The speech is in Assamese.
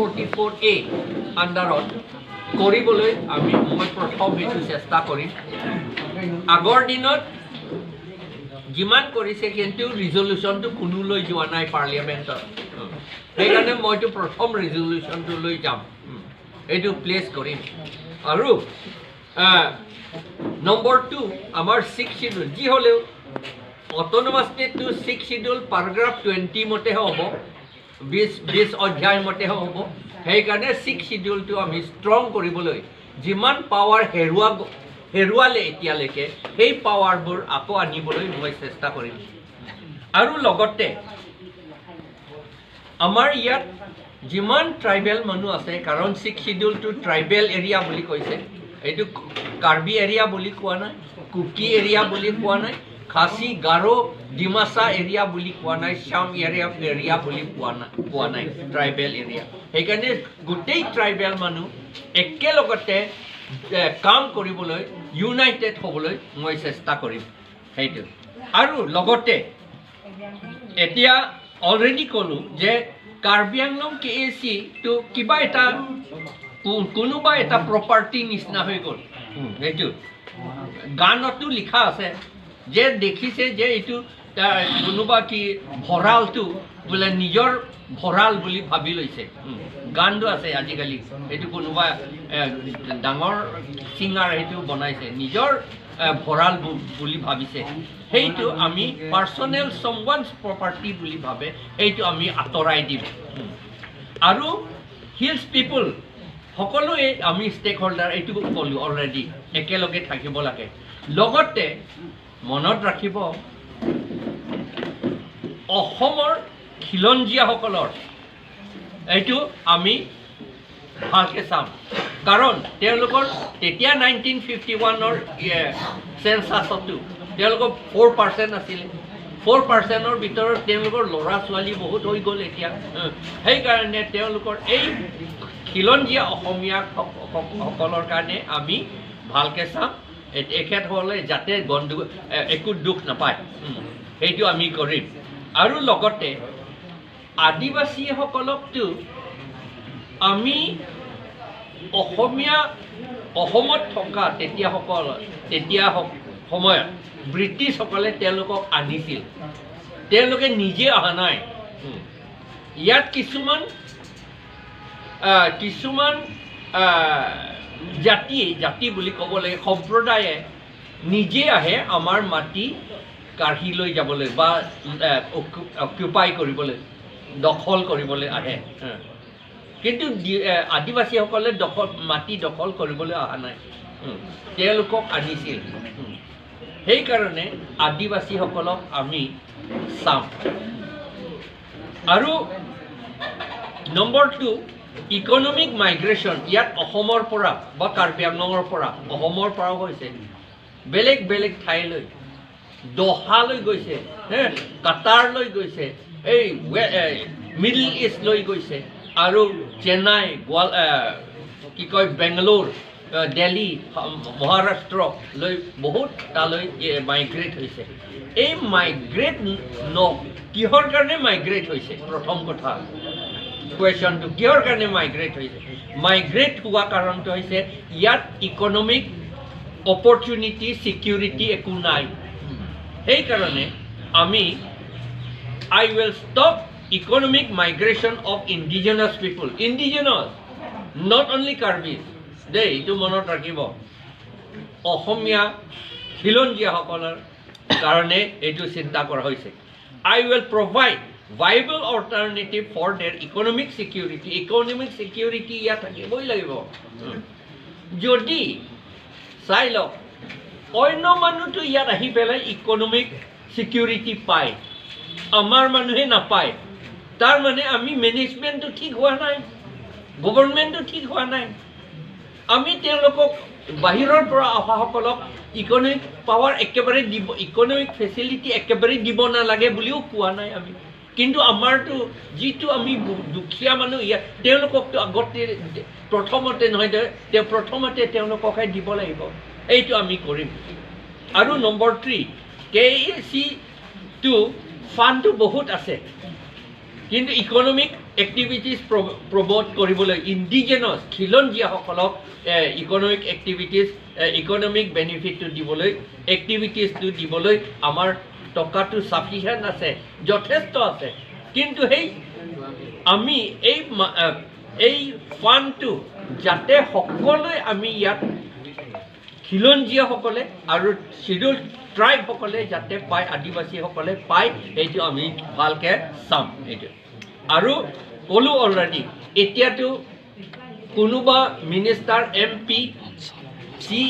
44A আণ্ডাৰত কৰিবলৈ মই প্ৰথম সেইটো চেষ্টা কৰিম। আগৰ দিনত যিমান কৰিছে, কিন্তু ৰিজলিউশ্যনটো কোনো লৈ যোৱা নাই পাৰ্লিয়ামেণ্টত। সেইকাৰণে মইতো প্ৰথম ৰিজলিউশ্যনটো লৈ যাম, এইটো প্লেচ কৰিম। আৰু নম্বৰ 2, আমাৰ ছিক্স চিডিউল, যি হ'লেও অট'নমাছ ষ্টেটটো ছিক্স চিডিউল পেৰাগ্ৰাফ 20 মতেহে হ'ব, 20 অধ্যায় মতেহে হ'ব। সেইকাৰণে ছিক্স চিডিউলটো আমি ষ্ট্ৰং কৰিবলৈ, যিমান পাৱাৰ হেৰুৱালে এতিয়ালৈকে, সেই পাৱাৰবোৰ আকৌ আনিবলৈ মই চেষ্টা কৰিম। আৰু লগতে আমাৰ ইয়াত যিমান ট্ৰাইবেল মানুহ আছে, কাৰণ ছিক্স চিডিউলটো ট্ৰাইবেল এৰিয়া বুলি কৈছে, এইটো কাৰ্বি এৰিয়া বুলি কোৱা নাই, কুকি এৰিয়া বুলি কোৱা নাই, খাচী, গাৰো, ডিমাচা এৰিয়া বুলি কোৱা নাই, শ্যাম এৰিয়া বুলি কোৱা নাই, ট্ৰাইবেল এৰিয়া। সেইকাৰণে গোটেই ট্ৰাইবেল মানুহ একেলগতে কাম কৰিবলৈ, ইউনাইটেড হ'বলৈ মই চেষ্টা কৰিম সেইটো। আৰু লগতে এতিয়া অলৰেডি ক'লোঁ যে কাৰ্বি আংলং কেএচিটো কিবা এটা কোনোবা এটা প্ৰপাৰ্টি নিচিনা হৈ গ'ল। সেইটো গানতো লিখা আছে যে দেখিছে যে এইটো কোনোবা কি ভঁৰালটো বোলে নিজৰ ভঁৰাল বুলি ভাবি লৈছে। গানটো আছে আজিকালি, এইটো কোনোবা ডাঙৰ ছিংগাৰ সেইটো বনাইছে, নিজৰ ভঁৰাল বুলি ভাবিছে। সেইটো আমি পাৰ্চনেল চামৱানছ প্ৰপাৰ্টি বুলি ভাবে, সেইটো আমি আঁতৰাই দিম। আৰু হিলছ পিপুল সকলোৱে আমি ষ্টেক হোল্ডাৰ, এইটো ক'লোঁ অলৰেডি, একেলগে থাকিব লাগে। লগতে মনত ৰাখিব, অসমৰ খিলঞ্জীয়াসকলৰ এইটো আমি ভালকৈ চাম, কাৰণ তেওঁলোকৰ তেতিয়া 1951ৰ চেঞ্চাছতো তেওঁলোকৰ 4% আছিলে। 4%ৰ ভিতৰত তেওঁলোকৰ ল'ৰা ছোৱালী বহুত হৈ গ'ল এতিয়া। সেইকাৰণে তেওঁলোকৰ এই খিলঞ্জীয়া অসমীয়া সকলৰ কাৰণে আমি ভালকৈ চাম, এখেতসকলে যাতে গণ্ডগোল একো দুখ নাপায়, সেইটো আমি কৰিম। আৰু লগতে আদিবাসীসকলকতো আমি অসমীয়া অসমত থকা তেতিয়া সময়ত ব্ৰিটিছসকলে তেওঁলোকক আনিছিল, তেওঁলোকে নিজে অহা নাই। ইয়াত কিছুমান জাতি বুলি ক'ব লাগে, সম্প্ৰদায়ে নিজে আহে আমাৰ মাটি কাঢ়ি লৈ যাবলৈ বা অকুপাই কৰিবলৈ, দখল কৰিবলৈ আহে। কিন্তু আদিবাসীসকলে মাটি দখল কৰিবলৈ অহা নাই, তেওঁলোকক আনিছিল। সেইকাৰণে আদিবাসীসকলক আমি চাম। আৰু নম্বৰ 2, ইকনমিক মাইগ্ৰেশ্যন, ইয়াত অসমৰ পৰা বা কাৰ্বি আংলঙৰ পৰা, অসমৰ পৰাও হৈছে বেলেগ বেলেগ ঠাইলৈ, দহালৈ গৈছে, কাটাৰলৈ গৈছে, এই মিডল ইষ্টলৈ গৈছে, আৰু চেন্নাই, গোৱাল, কি কয়, বেংগলোৰ, দেলহি, মহাৰাষ্ট্ৰলৈ বহুত তালৈ মাইগ্ৰেট হৈছে। এই মাইগ্ৰেট কিহৰ কাৰণে মাইগ্ৰেট হৈছে? প্ৰথম কথা কুৱেশ্যনটো, কিহৰ কাৰণে মাইগ্ৰেট হৈছে? মাইগ্ৰেট হোৱা কাৰণটো হৈছে ইয়াত ইকনমিক অপৰচুনিটি, ছিকিউৰিটি একো নাই। সেইকাৰণে আমি I will stop economic migration of indigenous people, indigenous, not only Karbis দেই, এইটো মনত ৰাখিব। অসমীয়া খিলঞ্জীয়াসকলৰ কাৰণে এইটো চিন্তা কৰা হৈছে। I will provide viable alternative for their economic security. Economic security ইয়াত থাকিবই লাগিব। যদি চাই লওক, অন্য মানুহটো ইয়াত আহি পেলাই ইকনমিক ছিকিউৰিটি পায়, আমাৰ মানুহে নাপায়। তাৰ মানে আমি মেনেজমেণ্টটো ঠিক হোৱা নাই, গভৰ্ণমেণ্টটো ঠিক হোৱা নাই। আমি তেওঁলোকক বাহিৰৰ পৰা অহাসকলক ইকনমিক পাৱাৰ একেবাৰে দিব, ইকনমিক ফেচিলিটি একেবাৰে দিব নালাগে বুলিও কোৱা নাই আমি। কিন্তু আমাৰতো যিটো আমি দুখীয়া মানুহ ইয়াত, তেওঁলোককতো আগতে প্ৰথমতে নহয়, তেওঁ প্ৰথমতে তেওঁলোককহে দিব লাগিব, এইটো আমি কৰিম। আৰু নম্বৰ 3, কেএচিটো ফাণ্ডটো বহুত আছে, কিন্তু ইকনমিক এক্টিভিটিজ প্ৰমোট কৰিবলৈ, ইণ্ডিজেনাছ খিলঞ্জীয়াসকলক ইকনমিক এক্টিভিটিজ, ইকনমিক বেনিফিটটো দিবলৈ, এক্টিভিটিজটো দিবলৈ আমাৰ টকাটো চাফিচিয়েণ্ট আছে, যথেষ্ট আছে। কিন্তু সেই আমি এই ফাণ্ডটো যাতে সকলোৱে আমি ইয়াত খিলঞ্জীয়াসকলে আৰু চিডিউল ট্ৰাইবসকলে যাতে পায়, আদিবাসীসকলে পায়, সেইটো আমি ভালকৈ চাম এইটো। আৰু ক'লোঁ অলৰেডি, এতিয়াতো কোনোবা মিনিষ্টাৰ, এমপি, চি